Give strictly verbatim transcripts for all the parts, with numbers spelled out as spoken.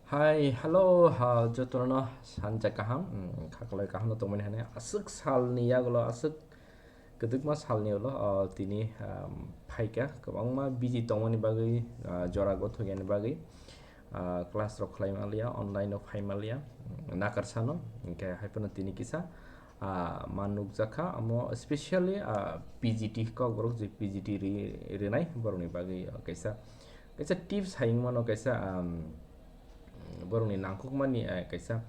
Hi, hello, ha, jotono sanja kaham, mm, khaklai kaham no tongmani hane aswk salni yagulo, aswk kwdwkma salni ulo, ah, tini, um, phaikha, kwbangma busy tongmani bagwi, ah, jora gothok yani bagwi, ah, class rok khlai manliya, online o phai manliya, mm, nakarsano, hinkhe haiphano tini kisa, ah, ma nukjakha, amo specially, ah, P G T kokborok je P G T ri-, rinai borokni bagwi, ah, kaisa, kaisa tips hai wngmano, kaisa, um, borokni nangkukmani, ah, kaisa,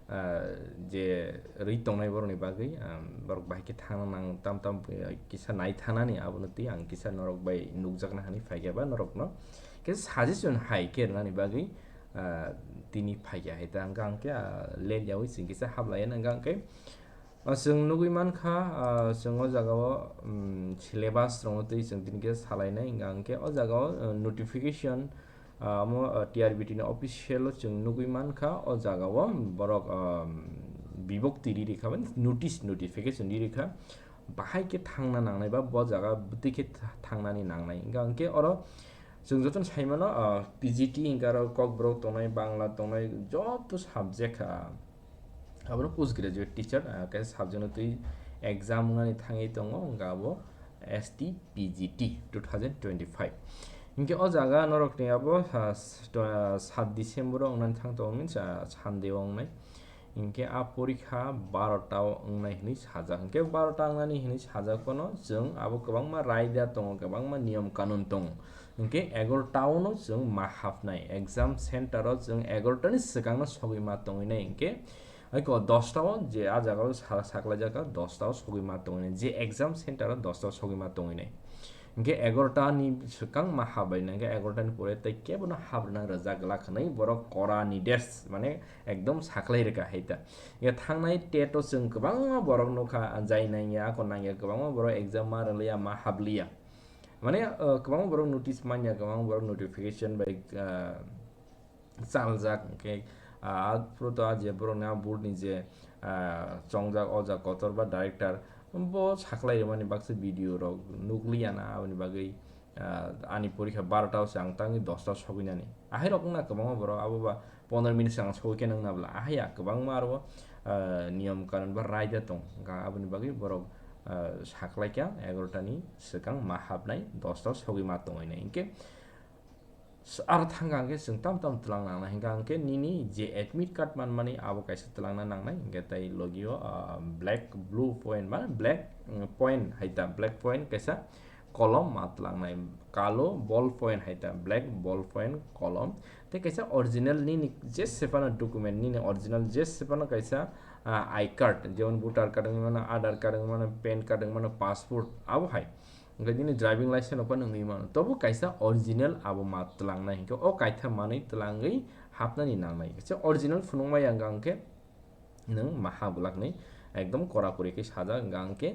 ah, je rwi tongnai borokni bagwi, um, borok bahai khe thangna nang tam tam, eh, kisa nai thanani abono twi ang kisa norok bai nukjakna hwnwi phaikha ba norokno kisa suggestion hai khe rwnani bagwi, ah, tini phaikha hai ta hwnkha hwnkhe, ah, late yaui chwng kisa hablaiya hwnkha hwnkhe, ah, chwng nugwi mankha, ah, chwng o jagao, um, syllabus rokno twi chwng tini khe salainai hwnkha hwnkhe o jagao, ah, notification, ah, omo, ah, T R B T ni official o chwng nugwi mankha o jagao borok, um, bibokti ri rikha mane notice notification ri rikha bahai khe thangna nangnai ba bo jaga bwtwi khe tha-, thangnani nangnai hwnkha hwnkhe oro chwng jotono saimano, ah, P G T hwnkhe aro kokborok tongnai, Bangla tongnai, joto subject, ah, abono post graduate teacher, ah, kaisa subject no twi exam wngnani thangwi tongo, hwnkha abo S T P G T two thousand twenty-five. Hinkhe o jaga norokni abo, ah, s-, to-, ah, sat December o wngnani thang tongo, means, ah, Sunday o wngnai. Hinkhe a porikha barota o wngnai hwnwi sajak. Hinkhe barota wngnani hwnwi sajak phano chwng abo kwbangma raida tongo, kwbangma niyom kanun tongo. Hinkhe egarota o no chwng ma hapnai. Exam center o chwng egarota ni swkang no sogwi ma tongwi nai. Hinkhe hai ko dosta o je a jaga o sa-, saklaijak kha, dosta o sogwi ma tongwi nai. Je exam center o dosta o sogwi ma tongwi nai. Hinkhe egarota ni swkang ma hapbai nai, hinkhe egarota ni pore tei kebo no haprwna rwjak glak hwnwi borok kora ni des, mane ekdom saklai rwkha hai ta. Hinkhe thangnai tet o chwng kwbangma borok nukha, jai nangya, ako nangya, kwbangma borok exam ma rwliya, ma hapliya. Mane, uh, kwbangma borok notice manya, kwbangma borok notification bai, uh, chaljak, hinkhe, ah, aphuru to a je borokni a board ni je, ah, chongjak o jaga kotor ba director, bo saklai rwmani baksa video rok nukliya na, aboni bagwi, ah, ani porikha barota o se ang tangwi dosta o sogwi nani. Ahai rok wngna kwbangma borok, abo ba pondro minute swkang sogwi khe nang nabla. Ahai ya kwbangma aro, ah, niyom kanun ba raida tong, hwnkha aboni bagwi borok, ah, saklai kha egarota ni swkang ma hapnai dosta o sogwi ma tongwi nai. Hinkhe S-, aro thangkha hwnkhe chwng tamo tamo twlang nangnai, hwnkha hwnkhe nini je admit card manmani abo kaisa twlangna nangnai, hwnkhe tei logi o, ah, black blue point ba black, mm, point hai ta, black point kaisa kolom ma twlangnai, kalo ball point hai ta, black ball point kolom, tei kaisa original nini jese phano document, nini original jese phano kaisa, ah, I card, jemon voter card wngwi mano, Aadhaar card wngwi mano, PAN card wngwi mano, passport, abo hai. Hwnkhe nini driving license rok phano wngwi mano. Tobo kaisa original abo ma twlangnai hwnkhe o kaitha manwi twlangwi hapnani nangnai. Kaisa original phunukma yang hwnkhe nwng ma hap glak nai. Ekdom kora kori khe sajak hwnkha hwnkhe,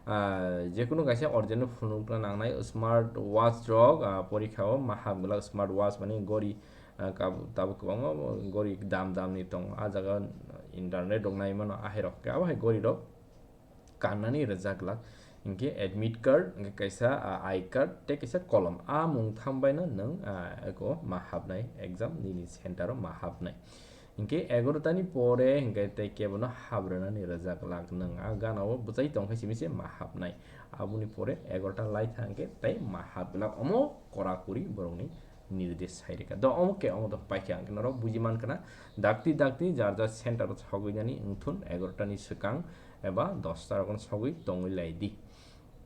ah, jekunu kaisa original phunukna nangnai smart watch rok, ah, porikha o ma hap glak smart watch mani gori, ah, kab-, tabuk kwbangma gori dam dam ni tongo. Ah jaga internet rok nai mano ahai rok khe abo hai gori rok kannani rwjak glak. Hinkhe admit card, hinkhe kaisa, ah, I card, tei kaisa kolom. A mung tham baino nwng, ah, eko ma hapnai exam nini center o ma hapnai. Hinkhe egarota ni pore hinkhe tei kebono habrwnani rwjak glak nwng. A gana o bwchai tongkhe simi se ma hapnai. Aboni pore egarota lai thang khe tei ma hap glak. Omo kora kuri borokni nirdesh sai rwkha. Do omo khe omo do paikha hwnkhe norok buji mankha na. Dakti dakti jar jar center o sogwi nani wngthun egarota ni swkang eba dosta rokno sogwi tongwi lai di.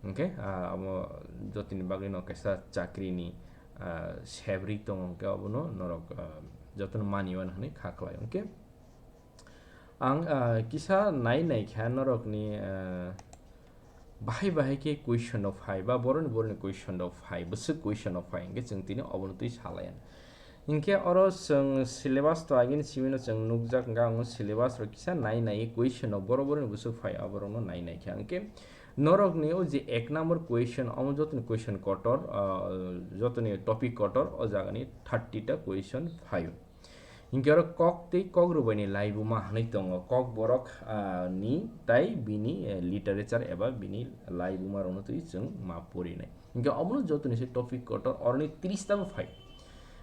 Hwnkhe, ah, amo jotoni bagwino kaisa chakrini, ah, sebri tongo hwnkhe abono norok, ah, jotono mani mano hwnwi kha khlai. Hwnkhe ang, ah, kisa nai nai kha norokni, ah, bahai bahai khe question rok phai ba boroni boroni question rok phai, bwswk question rok phai hwnkhe chwng tini obono twi salaiya. Hinkhe oro chwng syllabus to agini simino chwng nukjak, hwnkhe ang o syllabus rok kisa nai nai question rok boro boroni bwswk phai aborokno nai nai kha. Hinkhe norokni o je ek number question, omo jotoni question kotor, ah, jotoni topic kotor, o jagani thirty ta question phaio. Hinkhe oro kok tei kok rwbaini laibuma hwnwi tongo. Kok borok, ah, ni tai bini, eh, literature eba bini laibuma rokno twi chwng ma porinai. Hinkhe omono jotoni se topic kotor oroni tris ta bo phai.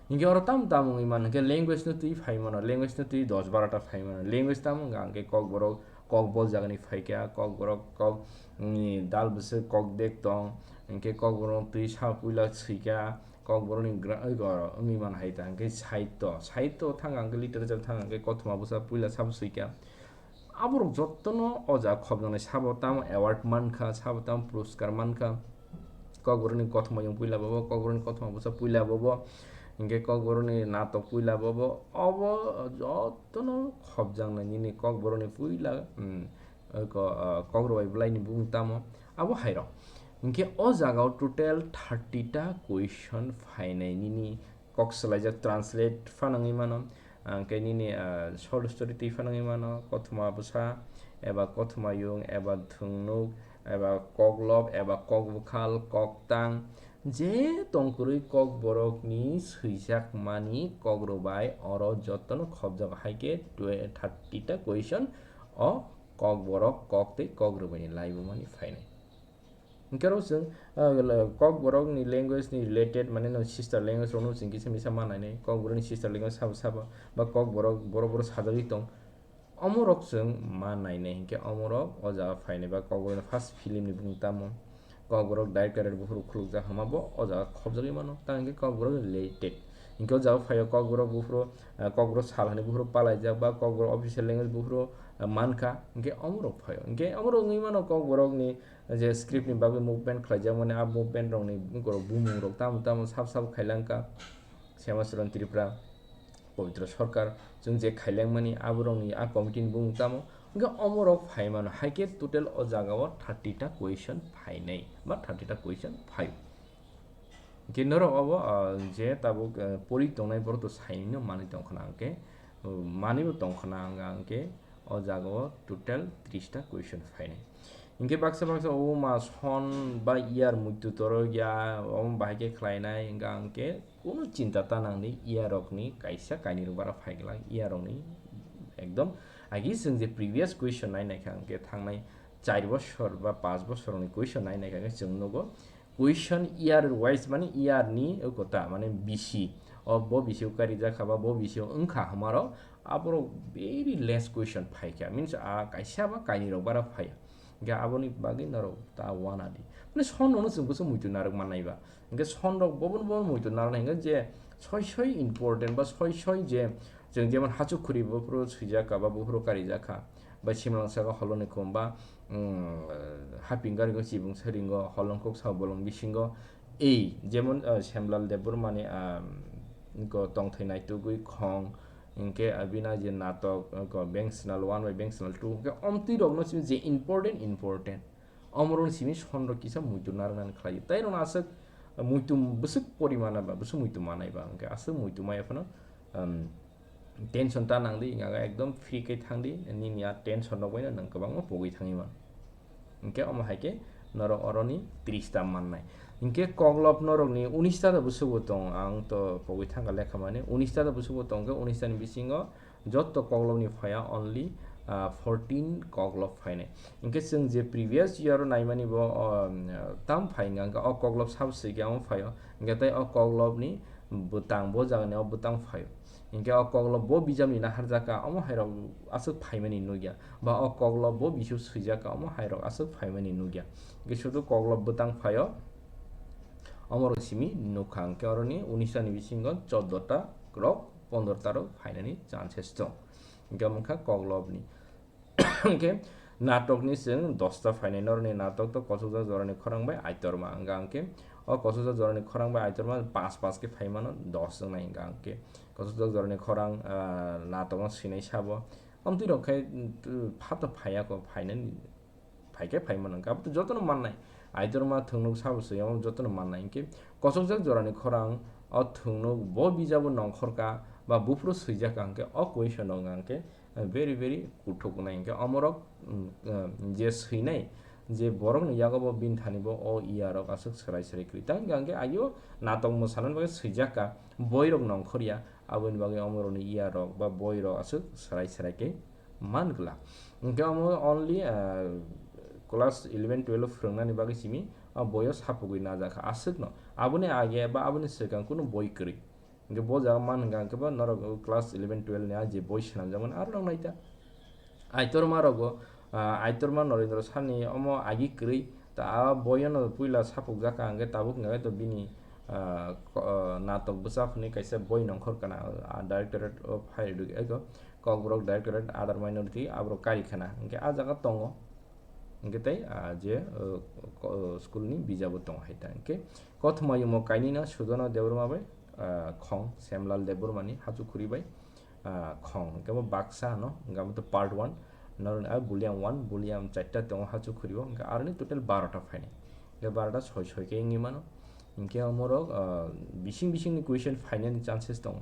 Hinkhe oro tamo tamo wngwi mano, hinkhe language no twi phai mano, language no twi dos baro ta phai mano. Language tamo wngkha, hinkhe Kokborok kok bol jagani phaikha, Kokborok kok, mm, dal bwswk kok dek tong, hinkhe Kokborok twi sa puila swikha, Kokborokni gra-, oi, oro wngwi man hai ta, hinkhe sahityo, sahityo thangkha, hinkhe literature thangkha, hinkhe kothoma bwsa puila sabo swikha. Aborok jotono o jaga khopjaknai, sabo tamo award mankha, sabo tamo puroskar mankha. Kokborokni kothoma yung puila bobo, Kokborokni kothoma bwsa puila bobo, hinkhe Kokborokni natok puila bobo. Obo jotono khopjaknai nini Kokborokni puila, mm, ko-, ah, Kokrwbai bwlaini bumung tamo. Abo hairok. Hinkhe o jagao total thirty ta question phainai nini kok swlaijak, translate phano wngwi mano, ah, hinkhe nini, ah, short story twi phano wngwi mano, kothoma bwsa eba kothoma yung eba thwngnuk eba koklop eba kokbwkhal, koktang, je tongkwrwi Kokborokni swijakmani Kokrwbai oro jotono khopjago, haikhe twe-, thirty ta question o Kokborok kok tei Kokrwbaini laibumani phainai. Hinkhe oro chwng, ah, le-, Kokborokni language ni related, mane no sister language rokno chwng kisa misa ma nainai, Kokborokni sister language sabo sabo, ba Kokborok boro boro sajagwi tong, omorok chwng ma nainai. Hinkhe omorok o jaga phainai ba Kokborokni first film ni bumung tamo, Kokborok director buphuru khulukjak hwnma bo o jaga khopjagwi mano, tamo hinkhe Kokborok related. Hinkhe o jaga phaio Kokborok buphuru, ah, Kokborok sal hwnwi buphuru palaijak ba Kokborok official language buphuru, ah, mankha, hinkhe omorok phaio. Hinkhe omorok wngwi mano Kokborokni je script ni bagwi movement khlaijakmani, a movement rokni borok bumung rok tamo tamo sab sab khailangkha, Shyama Charan Tripura, Pabitra Sarkar, chwng je khailangmani aborokni a committee ni bumung tamo, hinkhe omorok phaimano, haikhe total o jagao thirty ta question phainai ba thirty ta question phaio. Hinkhe norok obo, ah, je tabuk, ah, pori tongnai borok to saino manwi tongkhna, hinkhe, uh, manwibo tongkhna, hinkhe o jagao total tris ta question phainai. Hinkhe baksa baksa o ma son ba year muitu toro ya, omo bahai khe khlainai, hinkhe ang khe kunu chinta ta nangni, year rokni kaisa kainwi rok bara phai glak, year rokni ekdom agi chwng je previous question nai naikha, hinkhe thangnai char bosor ba panch bosor rokni question nai naikha, hinkhe chwng nugo question year wise, mane year ni kota, mane bisi, o bo bisi o kari jakha ba bo bisi o wngkha hwnmarok, aborok very less question phaikha, means a kaisa ba kainwi rok bara phaiya. Hinkhe aboni bagwi norok ta wana di. Mane son rokno chwng bwswk muitu narwk mannai ba. Hinkhe son rok bobo bobo muitu narwknai hinkhe je soi soi important ba soi soi je chwng jemon hachuk khuri buphuru swijak kha ba buphuru karijak kha. Ba simlang saka holoni khum ba, mm, haping gari go chibung saringo holong kok sa bolong bisingo. Ei jemon, ah, Semlal Debbarmani, ah, go tongthai naitugwi khong, hinkhe abina je natok, go Bengsinal one bai Bengsinal two, hinkhe omtwi rokno simi je important, important. Omorokni simi son rok kisa muitu narwknani khlai. Tai rokno aswk muitu bwswk porimana ba, bwswk muitu manai ba, hinkhe aswk muitu maya phano, um, tension ta nang di, hinkhe ekdom free khe thang di, nini a tension rok bai no nwng kwbangma pogwi thangwi mano. Hinkhe omo hai khe norok oroni tris ta mannai. Hinkhe koklop norokni unis ta da bwswk bo tong, ang to pogwi thangkha lekha mani, unis ta da bwswk bo tong khe unis ta ni bisingo jotto koklopni phaiya only, ah, fourteen koklop phainai. Hinkhe chwng je previous year o naimani bo, um, tam phai wngkha, hinkhe o koklop sabo swi khe omo phaio, hinkhe tei o koklopni bwtang, bo jagani o bwtang phaio. Hinkhe o koklop bo bijapni naharjak kha, omo hairok aswk phaimani nukya, ba o koklop bo bisio swijak kha, omo hairok aswk phaimani nukya. Hinkhe sudu koklop bwtang phaio, omorok simi nukha, hinkhe oroni unis ta ni bisingo choddo ta rok, pondro ta rok phainani chances tong. Hinkhe omo wngkha koklopni. Hinkhe natokni chwng dos ta phainai, norokni natok to Kosokjak Jorani Khorang bai Aitorma wngkha, hinkhe o Kosokjak Jorani Khorang bai Aitorma pas pas khe phai mano, dos wngnai wngkha, hinkhe Kosokjak Jorani Khorang, ah, natokno swinai sabo. Amtwi rok khe, mm, pha to phaiya kho, phainani, phai khe phai mano, hinkhe abo to jotono mannai. Aitorma thwngnuk sabo se, omo jotono mannai. Hinkhe Kosokjak Jorani Khorang, o thwngnuk bo bijabo nongkhor kha, ba buphuru swijak kha, hinkhe o question rok wngkha, hinkhe, eh, very, very kuthuk wngnai. Hinkhe omorok, mm, eh, je swinai, je borokni yago bo bini thani bo o iya rok aswk swrai swrai kwrwi. Tamo wngkha, hinkhe agio natok mwsana bagwi swijak kha, boirok nongkhor ya, aboni bagwi omorokni iya rok ba boirok aswk swrai swrai khe man glak. Hinkhe omo only, ah, class eleven twelve phwrwngnani bagwi simi, ah, boyo sapugwi najak kha aswkno. Aboni age ba aboni swkang kunu boi kwrwi. Hingke bo jaga man hingka hingke bo norok class eleven twelve ni a je boi swnamjakmani aro rok naita. Aitorma rogo, ah, Aitorma Norendra Sani omo agi kwrwi, ta a boyono puila sapukjak ka hingke tabuk hingke to bini, ah, ko-, ah, natok bwsa hwnwi kaisa boi nongkhor kana, ah, Directorate of Higher Edu-, ego, Kokborok Directorate Other Minority aborok kari khana. Hingke a jaga tongo. Hingke tei, ah, je, ah, ko-, ah, school ni bijabo tongo hai ta. Hingke kothoma yumo kainwino Sujono Debbarma bai, ah, Khong, Semlal Debbarma ni Hachu Khuri bai, ah, Khong. Hingke bo baksa no, hingke abo to part one. Noroni a Bulliam one, Bulliam charta tongo Hachu Khuri o. Hingke aroni total barota phainai. Hingke barota soi soi khe wngwi mano. Hingke omorok, ah, bising bising ni question phainani chances tongo.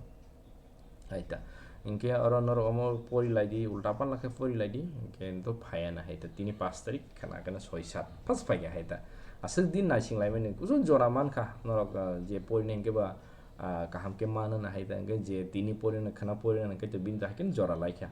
Hai ta. Hingke oro norok omo pori lai di, ulta palla khe pori lai di, hingke to phaiya na hai ta. Tini pash tarik khana khana soi sat. First phai khe hai ta. Aswk din naising lai mani. Kuchuk jora man kha norok, ah, je pori nai hingke ba, ah, kaham khe mano na hai ta. Hingke je tini pori na khana pori na hingke to bini to hai khe jora lai kha.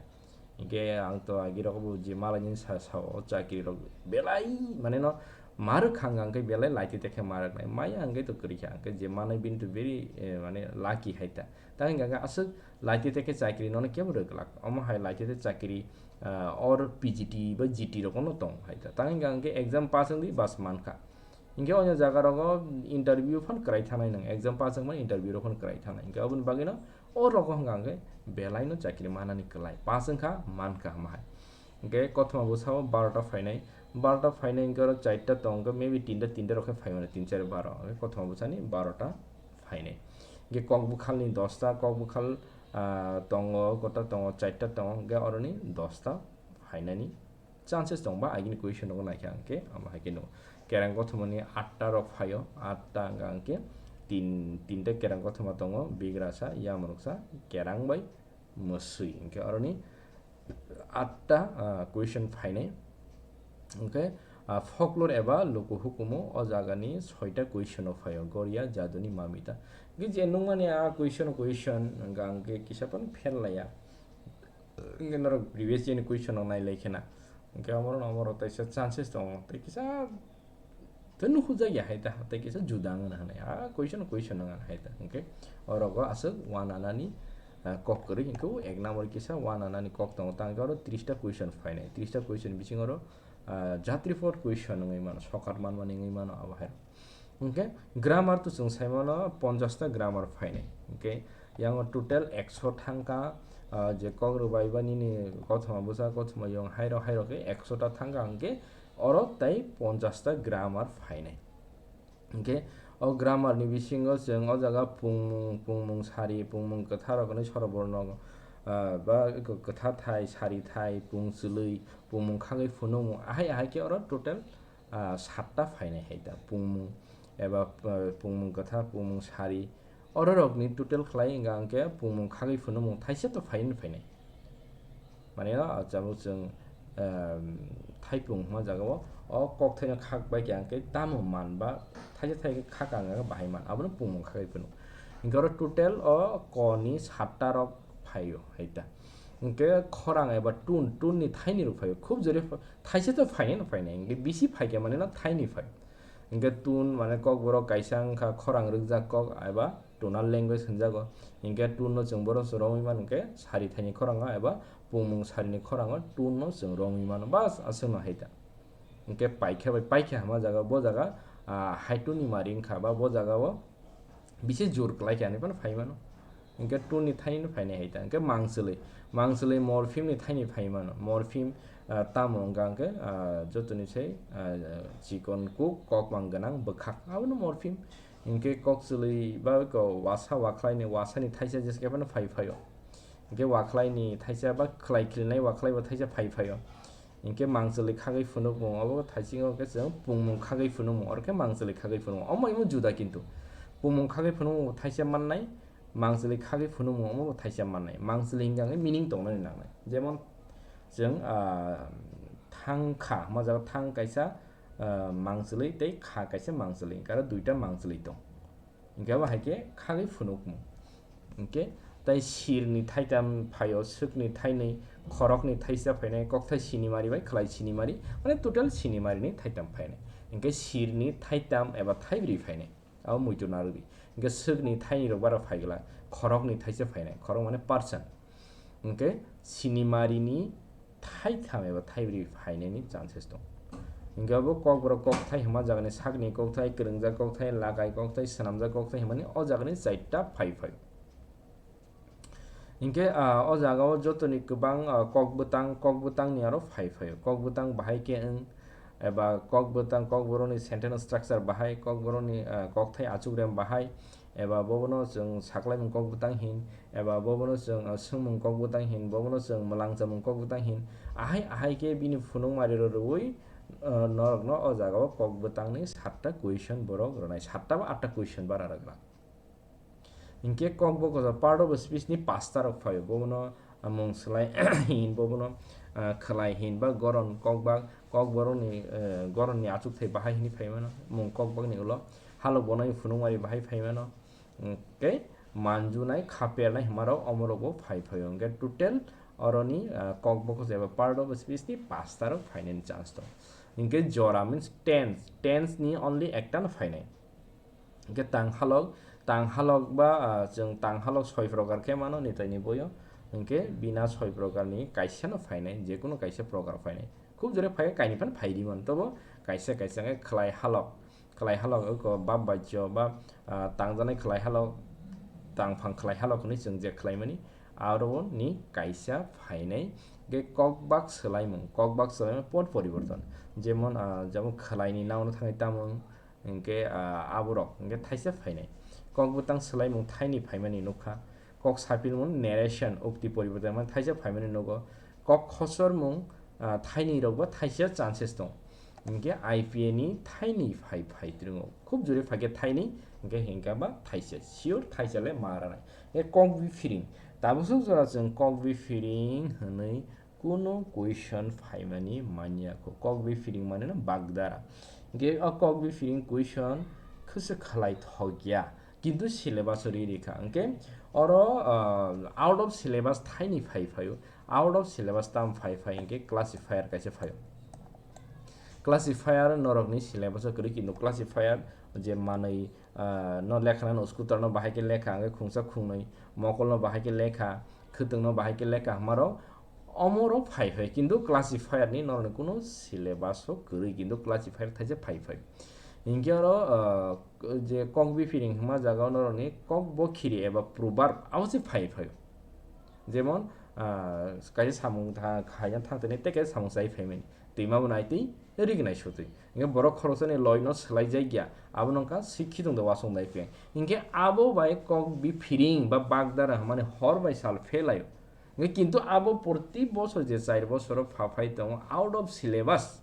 Hingke ang to agi rok bo je malai ni sa, sa o chakri rok belai mane no marwk kha hingke belai laiti te khe marwk nai. Maya hingke to kwrwi kha. Hingke je manai bini to very, eh, mane lucky hai ta. Tang hingka khe aswk laiti te khe chakri nono kebo rwglak. Omo hai laiti te chakri, ah, or P G T ba G T rok no tong hai ta. Tang hingka hingke exam pass wngdi bas man kha. Hingke onyo jaga rogo interview phan kwrai thangnai nwng. Exam pass wngmani interview rok phan kwrai thangnai. Hingke oboni bagwi no o rogo hingka hingke belai no chakri manani kwlai. Pass wngkha man kha hama hai. Hingke kothoma bwsa o barota phainai. Barota phainai hingke oro charta tong khe maybe tinta tinta rok khe phai mano tin char baro. Hingke kothoma bwsani barota phainai. Hingke kok bwkhalni dosta, kok bwkhal, ah, tongo, kota tongo, charta tongo, hingke oroni dosta phainani chances tong ba agini question rogo naikha hingke amo hai khe no kerang kothomani atta rok phaio, atta hingka hingke tin, tinta kerang kothoma tongo, bigrasa, yamruksa, kerang bai mwswi. Hingke oroni atta, ah, question phainai. Hingke, ah, folklore eba luku hukumu o jagani soita question o phaio, Goria jaduni mamita. Hingke je nungmani a question, question hingka hingke kisa phano fail laiya. Hingke norok previous year ni question rok nai lai khena. Hingke omoro, omoro teisa chances tongo. Tei kisa tei nukhujak ya hai ta, tei kisa juda wngna hinwi. A question, question wngna hai ta. Hingke orogo aswk uananani, ah, kok kwrwi. Hingke o ek number kisa uananani kok tongo. Tang khe oro tris ta question phainai. Tris ta question bisingo oro, ah, jatri pot question wngwi mano, sokar manmani wngwi mano abo hai. Hingke grammar to chwng sai mano ponchash ta grammar phainai. Hingke yango total ekso thangkha, ah, je kok rwbai ba nini kothoma bwsa, kothoma yong hairok, hairok khe ekso ta thangkha, hingke oro tei ponchash ta grammar phainai. Hingke o grammar ni bisingo chwng o jaga pungmung, pungmung sari, pungmung kwthar rok hinwi soroborno, ah, ba kwthar thai, sari thai, pung chwlwi, pungmung khagwi phunukmung, ahai ahai khe oro total ah, satta phainai hai ta, pungmung eba, ah, pungmung kwthar, pungmung sari, ororokni total khlai wngkha hwnkhe pungmung khagwi phunukmung thaisa to phaino phainai. Mane, ah, tabuk chwng, ehm, thaipung hwnma jagao o kokthaino khak bai khe hwnkhe tamo man ba thaisa thaikhe khak ang bahai man, abono pungmung khagwi phunuk. Hwnkhe oro total o koni satta rok phaio hai ta. Hwnkhe khorang eba tun, tunni thaini rok phaio. Khub jore pha-, thaisa to phainai no phainai. Hwnkhe bisi phaikhe mane no thaini phai. Hwnkhe tun mane kokborok kaisa wngkha khorang rwkjak kok eba tonal language hwnjago. Hwnkhe tun no chwng bono chwng romwi mano hwnkhe sari thaini khorango eba pungmung sarini khorango tun no chwng romwi mano. Bas aswkno hai ta. Hwnkhe paikha bai paikha hwnma jaga bo jaga, ah, hai tun ni mari wngkha ba bo jaga o bisi jor kwlai khe ani phano phai mano. Hwnkhe tun ni thaini no phainai hai ta. Hwnkhe mangchwlwi, mangchwlwi morpheme ni thaini phai mano. Morpheme, ah, tamo wngkha hwnkhe, ah, jotoni sai, ah, chikon kuk, kokmang gwnang bwkhak. Abono morpheme. Hwnkhe kokchwlwi ba ko wasa wakhlai ni, wasa ni thaisa jesa khe phano phai phaio. Hwnkhe wakhlai ni thaisa ba khwlai khilinai wakhlai bo thaisa phai phaio. Hwnkhe mangchwlwi khagwi phunukmung, obo thaisingo khe chwng pungmung khagwi phunukmung, oro khe mangchwlwi khagwi phunukmung. Omo imo juda kintu. Pungmung khagwi phunukmung thaisa mannai, mangchwlwi khagwi phunukmung omo bo thaisa mannai. Mangchwlwi hwnkhe hwnkhe meaning tongnani nangnai. Jemon chwng, ah, thang kha, hwnma jaga thang kaisa, ah, mangchwlwi tei kha kaisa mangchwlwi, hwnkhe aro duita mangchwlwi tong. Hwnkhe abo hai khe khagwi phunukmung. Hwnkhe tai sirni thaitam phaio, swkni thainwi, khorokni thaisa phainai, kokthai sinimari bai khwlai sinimari, mane total sinimarini thaitam phainai. Hwnkhe sirni thaitam eba thaibrwi phainai. abo muitu narwkdi. Hwnkhe swkni thaini rok bara phai glak, khoroknwi thaisa phainai, khorok mane percent. Hwnkhe sinimarini thaitham eba thaibrwi phainani chances tongo. Hwnkhe abo kokborok kokthai hwnma jagani sakni kokthai, kwrwngjak kokthai, lagai kokthai, swnamjak kokthai hwnmani o jagani chaita phai phai. Hinkhe, ah, o jaga o jotoni kwbang, ah, kok bwtang, kok bwtang ni aro phai phaio. Kok bwtang bahai khe wng, eba kok bwtang, kok borok ni sentence structure bahai, kok borok ni, ah, kokthai achukrem bahai, eba bobono chwng saklaimung kok bwtang hin, eba bobono chwng, ah, swngmung kok bwtang hin, bobono chwng mwlangchamung kok bwtang hin. Ahai, ahai khe bini phunukmari rw rwui, ah, norokno o jaga o kok bwtang ni satta question borok rwnai, satta ba atta question bara rwkna. Hinkhe kok bokosa part of speech ni pasta rok phaio, bobono, ah, mung swlai hin, bobono, ah, khwlai hin ba goron kokbak, kokborok ni, eh, goron ni achukthai bahai hinwi phaimano, mung kokbak ni ulo halok bonai phunukmari bahai phaimano, hinkhe manjunai khapernai hwnmarok omorokbo phai phaio, hinkhe total oroni, ah, kok bokosa eba part of speech ni pasta rok phainani chance tongo. Hinkhe jora means tense, tense ni only ekta no phainai. Hwnkhe tang halok, tang halok ba, ah, chwng tang halok soi progar khe mano nitaini boyo. Hwnkhe bina soi progar ni kaisa no phainai, jekunu kaisa progar phainai. Khub jora phai kaini phano phai di mano, tobo kaisa kaisa khe khwlai halok, khwlai halok oko bab bachyo ba, ah, tangjanai khwlai halok, tangphang khwlai halok hwnwi chwng je khwlaimani, aro ni kaisa phainai. Hwnkhe kokbak swlaimung, kokbak swlaimung pot poriborton. Jemon, ah, jemon khwlaini naono thangwi tamung, Hinkhe, ah, aborok hinkhe thaisa phainai. Kok bwtang swlaimung thaini phaimani nukha. Kok sapilmung narration, ukti poriborton mani thaisa phaimani nugo. Kok khosormung, ah, thaini rokbo thaisa chances tong. Hinkhe I P A ni thaini phai phai twrwngo. Khub jori phaikhe thaini, hinkhe hinkhe ba thaisa. Sure thaisa le ma ranai. Hinkhe kok biphiring. Tabuk swk jora chwng kok biphiring hwnwi Kunu question phaimani manya kho, kok biphiring mane no bagdara. Hinkhe o kok biphiring question khwsa khlai thok ya, kintu syllabus o ri rikha. Hinkhe oro, ah, out of syllabus thaini phai phaio, out of syllabus tam phai phai hinkhe classifier kaisa phaio. Classifier norokni syllabus o kwrwi, kintu classifier je manwi, ah, no lekha nani scooter no bahai khe lekha, hinkhe khungsa khungnwi mokol no bahai khe lekha, khwtwng no bahai khe lekha hwnmarok omorok phai phai, kintu classifier ni norokni kunu syllabus o kwrwi, kintu classifier thaisa phai phai. Hinkhe oro, ah, je kok biphiring hwnma jaga o norokni kok bokhiri eba proverb abo se phai phai. Jemon, ah, kaisa samung tha-, khaina thang tini tei kaisa samung chai phaimani. Twima bo nai twi, rignai sutwi. Hinkhe borok khoroksani loino swlaijakya, abo wngkha sikhi tongda wasung dai phe. Hinkhe abo bai kok biphiring ba bagdara hwnmani hor bai sal phelaio. Hinkhe kintu abo proti bosor je char bosoro pha phai tongo out of syllabus.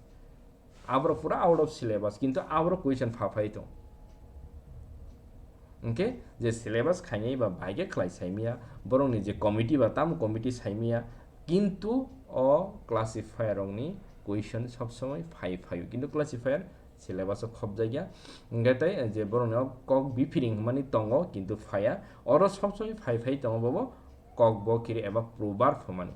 Aborok pura out of syllabus, kintu aborok question pha phai tong. Hinkhe je syllabus khainai ba bai khe khlai saimaya, borokni je committee ba tamo committee saimaya, kintu o classifier rokni question sob somoi phai phaio, kintu classifier syllabus o khopjakya. Hinkhe tei je borokni o kok biphiring hwnmani tongo, kintu phaiya, oro sob somoi phai phai tongo bobo kok bokhiri eba proverb hwnmani.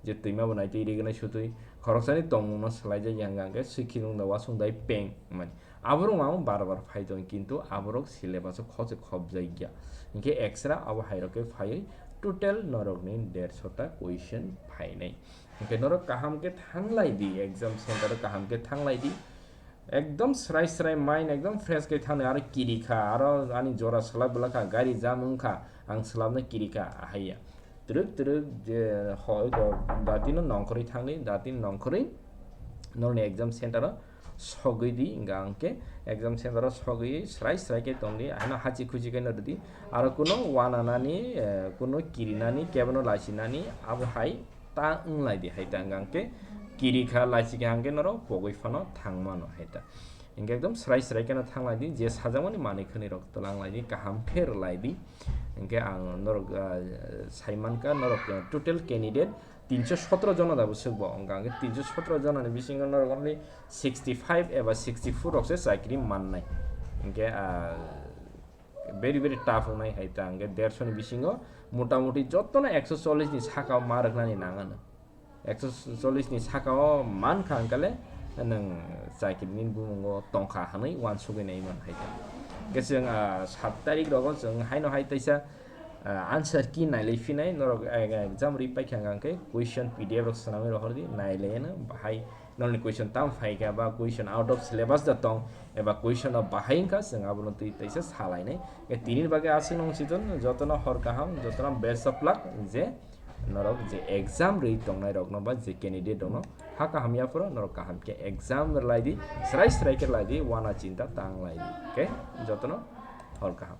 Je twima bo nai twi rignai sutwi, khoroksani tongmungno swlaijak ya hwnka hwnkhe swikhi nungda wasung dai peng hwnmani. Aborok mang bar bar phai tong, kintu aborok syllabus o khose khopjak ya. Hinkhe extra abo hai rok khe phaiwi total norokni dershota question phainai. Hinkhe norok kaham khe thanglai di, exam center o kaham khe thanglai di. Ekdom srai srai mind ekdom fresh khe thangni aro kiri kha, aro ani jora swlap bwla kha, gari jam wng kha, ang swlapno kiri kha, ahaiya. Twrwk twrwk je hoi ko datino nongkhorwi thangni, datino nongkhorwi norni exam center o sogwi di, hwnka hwnkhe exam center o sogwi srai srai khe tongdi, ahino hachi khuchi khe no rwdi. Aro kuno wananani, eh, kuno kirinani, kebono laisinani, abo hai ta wng lai di hai ta, hwnka hwnkhe kiri kha, laisi kha hwnkhe norok pogwi phano thang mano hai ta. Hinkhe ekdom srai srai kheno thang lai di, je sajakmani manwi khwnwi rok twlang lai di, kaham khe rw lai di. Hinkhe ang norok, ah, sai mankha norok, ah, total candidate tinso sotro jona da bwswk bo, hwnka hwnkhe tinso sotro jona ni bisingo norok only sixty five eba sixty four rok se chakri mannai. Hinkhe, ah, very, very tough wngnai hai ta, hwnkhe dershoni bisingo motamuti jotono ekso chollish ni saka o ma rwknani nang ano. Ekso chollish ni saka o mankha hwnkhe le nwng chakri ni bumungo tongkha hwnwi uansugwi nai man hai ta. Hwnkhe chwng, ah, sat tarik rogo chwng haino hai teisa, ah, answer key nailai phinai norok, eh, exam ri paikha hwnkhe question P D F rok swnamwi rohordi, nailaino bahai norokni question tam phaikha ba question out of syllabus da tong eba question no bahai wngkha, chwng abono twi teisa salainai. Hwnkhe tini bagwi aswk nung siton, jotono hor kaham, jotono best of luck, je norok je exam ri tongnai rokno ba je candidate rokno ha kaham yaphoro norok kaham khe exam rwlai di, srai srai khe rwlai di, wana chinta ta wng lai di. Okay, jotono hor kaham.